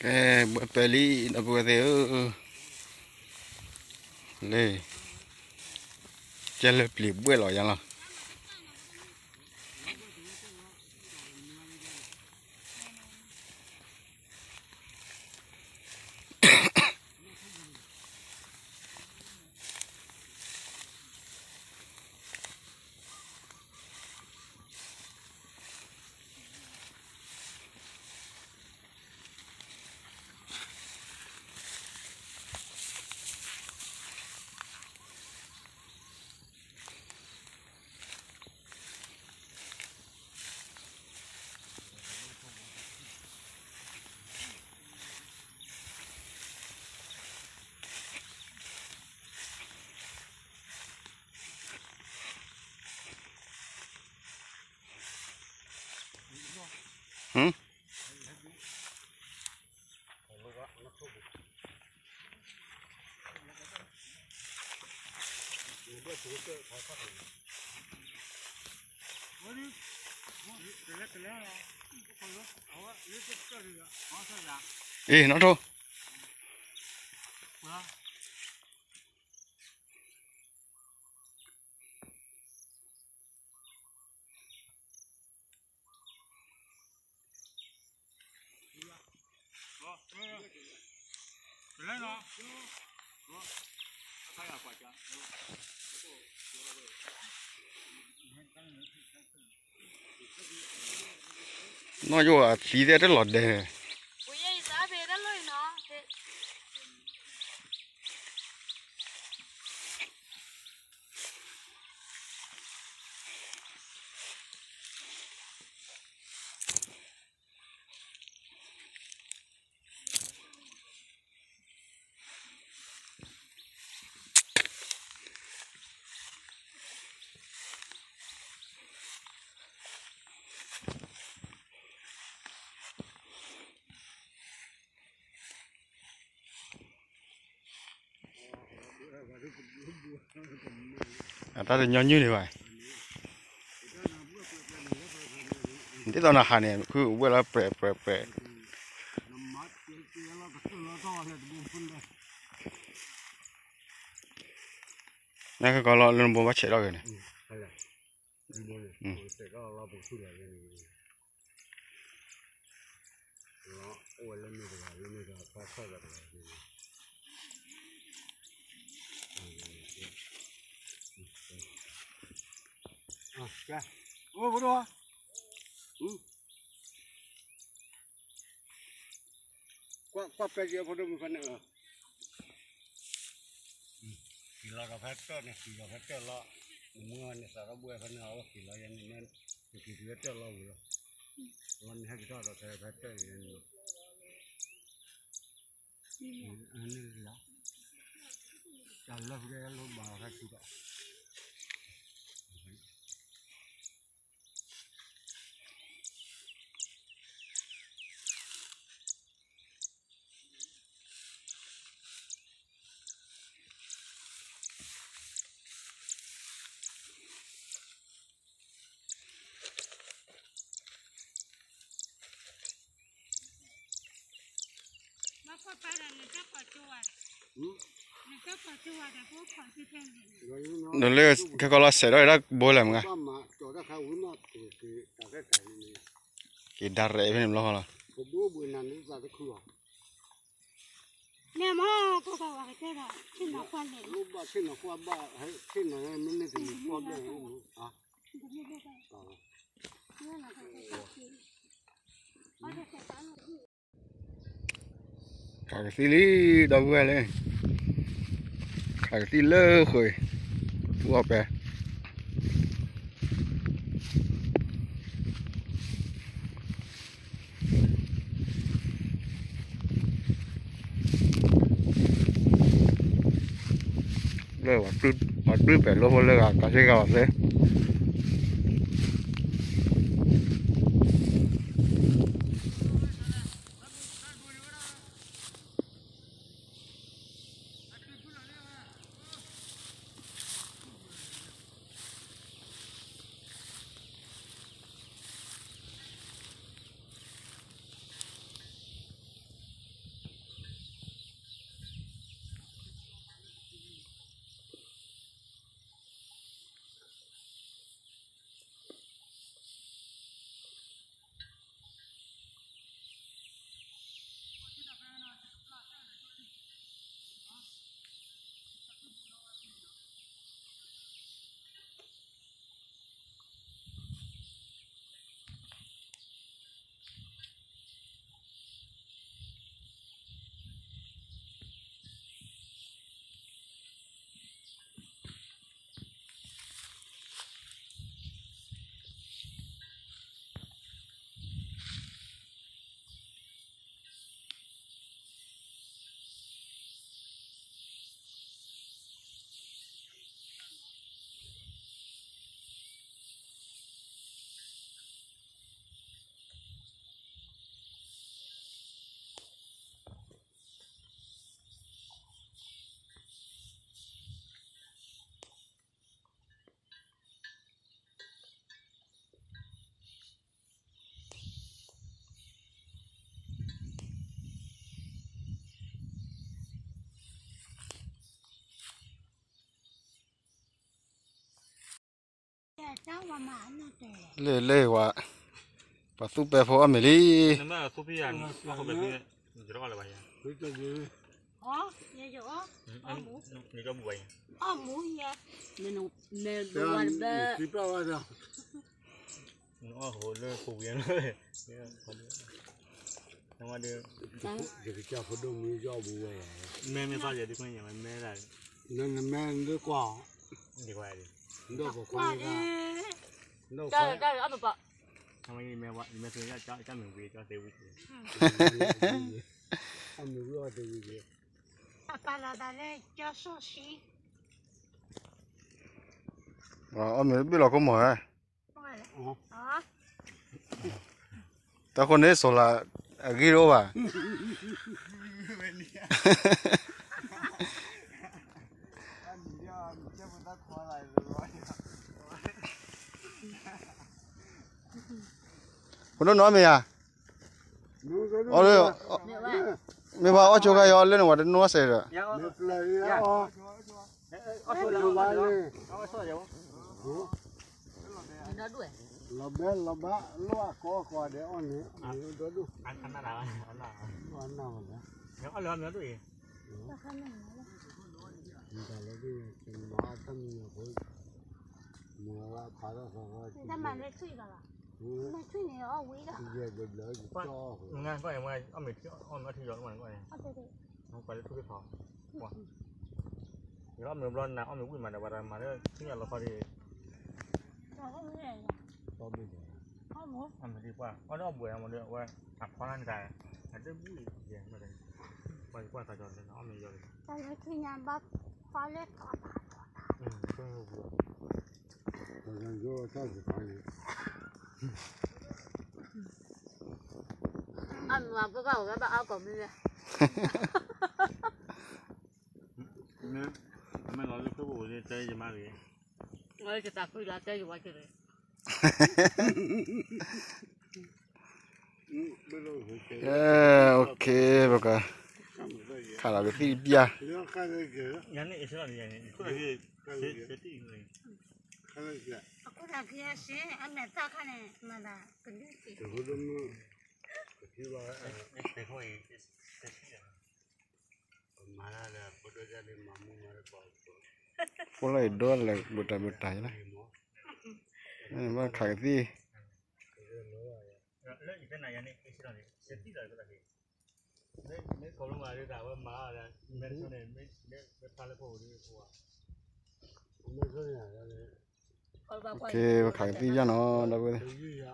ကဲ, ဘှဲပဲလံ ဒီပုၢ်ဝဲၢ်သ့ၣ်ဧၢ, လၢ, ကဲလၢပျံၤဘှဲလီၤယါလီၤ. အ့ၣ် နီၢ်ထိၣ် နီၢ်ယိၣ်အသံသ့ၣ်တလီၤဒဲး. အတၢ်တညီနုၢ်န့ၣ်ဘၣ်. ဒ်သိးနဟးန့ၣ် ခုဝဲလၢပြဲးပြဲးပြဲး နကကီလီၤလၢနဘိဘၣ်ဆဲးထီၣ်ဂ့ၤန့ၣ်. ကွၢ်ပဲက့ၤအဖိဒိၣ်မုၣ်ဖဲန့ၣ်လီၤ. က့ၤလီၤဒီးဖဲတၢၢ်န့ၣ် က့ၤလီၤဖဲတၢၢ်လီၤ. နမုၢ်န့ၣ်သးထီၣ်ဘှဲဖဲန့ၣ်လီၤ, က့ၤလီၤယဲန့ၣ်, နက့ၤတုၤဖဲတၢၢ်လီၤဝံၤလီၤ. လီၤန့ၣ်ဟဲက့ၤထီၣ်ဒီးဖဲဖဲတၢၢ်န့ၣ်လီၤ. န့ၣ်လီၤ, တၢ်လၢဖဲလိၣ်ဘၣ်လီၤဖဲဆူဒီး ဒီးလၢခဲကီၢ်လီၤစဲးဒီးဒၣ်ဘိလဲၣ်မ့ၢ်ဂ့ၤ, က့ၤဒၣ်ရဲၣ်ဖဲန့ၣ်ဘျီဃီလီၤ. ခးကသံၣ်လံ ဒီပုၢ်ဝဲၢ်လၢ, ခးကသံၣ်လၢဃိာ်, ပူအီၣ်ပဲ လၢပှၤပျုၢ်ပဲာ်လိဖိလၢဂၤ တၢ်ဆ့ကၤလီၤသ့. လ့ၣ်လ့ၣ်ဝဲ, ပှၤသူၣ်ပဲဖိအီၣ်မ့ၤလံ. ယကစၢ်ဖိဒိၣ်မူယီၢ်ဘူးဝဲ, မဲမဲသီယဲဒ်ခွဲညါဝဲမဲဒၣ်, နမဲဒ်ကွၢ်, ဒ်ကွၢ်, တၢ်တၢ်အီၣ်မ့ၤပှၤ, အဝဲယမဲဝဲ ယမဲသ့ၣ်ညါ ကၢ်မ့ၢ်ဝံၤ ကၢ်သ့ဝံၤက့ၤ, အမ့ၢ်ဝံၤအီၣ်သ့ဝံၤက့ၤ, အပာ်လီၤသးလၢကၠီစီဆှံ, အီၣ်မ့ၤဘ့ၣ်လီၤခိၣ်မီၤဧါ, တၢ်ဃိန့ၣ် solar အဂ့ၢ်တအိၣ်ဘၣ်. ဖိဒိၣ်နီၢ်မ့ၢ်ဧါ, မ့ၢ်ဘၣ်အီၣ်ဆိခါယီၤလၢနဝဲတနီၢ်စဲးဒီး, လီၤဘဲလီၤဘၣ်လိၣ်အကီအကီဒဲးအီၣ်န့ၣ်, အနၢ်ဘၣ်, မ့ၢ်တၢ်လၢဒ်န့ၣ် မၤတၢ်မံၤဖိ, မၤဖးထီၣ်သီ, မၤထွံၣ်န့ၣ်အီၣ်ဝံၤဒီး, ယဲၢ်ဘျီဘျီကီၢ်, အီၣ်မ့ၤထံယီၤလီၤမးန့ၣ်, ကွၢ်လၢထူၣ်က့ၤဖီ, ယအီၣ်မ့ၤဘျီနၤအီၣ်မ့ၤဝံၣ်မးဒီး ပှၤတမၤလၢထံယီၤလီၤခီဒ်, အီၣ်မ့ၤဒ်ကွၢ် အီၣ်ဒီးအီၣ်ဘှဲးမးဒီး အဝဲ အခွါန့ၣ်တၢ် အတဘှံးယဲၢ်မးဒီး, ပှၤကွၢ်သးကီၤလၢနအီၣ်မ့ၤယီၤလီၤ, အမ့ၢ်ကဘၣ်အီၣ်ကိးမံၤလဲၣ်, မ့ၢ်လီၤလၢခိၣ်ဘိၣ်န့ၣ် တဲယမါတဂ့ၤ, တၢ်ဖုလီၤတဲယဝဲက့ၤ, အဲ OK, ပက ခးလီၤကသံၣ်ပျၢ်, ယၤန့ၣ်အ့ၣ်စ့လီၤန့ၣ် ယၤန့ၣ် အခိၣ်သးက့ၤအစ့ အမဲာ်သၣ်ခါန့ၣ် မၤသးကဒုးစ့, ဖိလၢအံၤဒိးလဲၣ် ဘိးတၢ်ဘိးတၢ်ယလၢ, ဘၣ်ခးကသံၣ်, OK, ပခးကသံၣ်ယါနီၤ ဒီပုၢ်ဝဲၢ်သ့ၣ်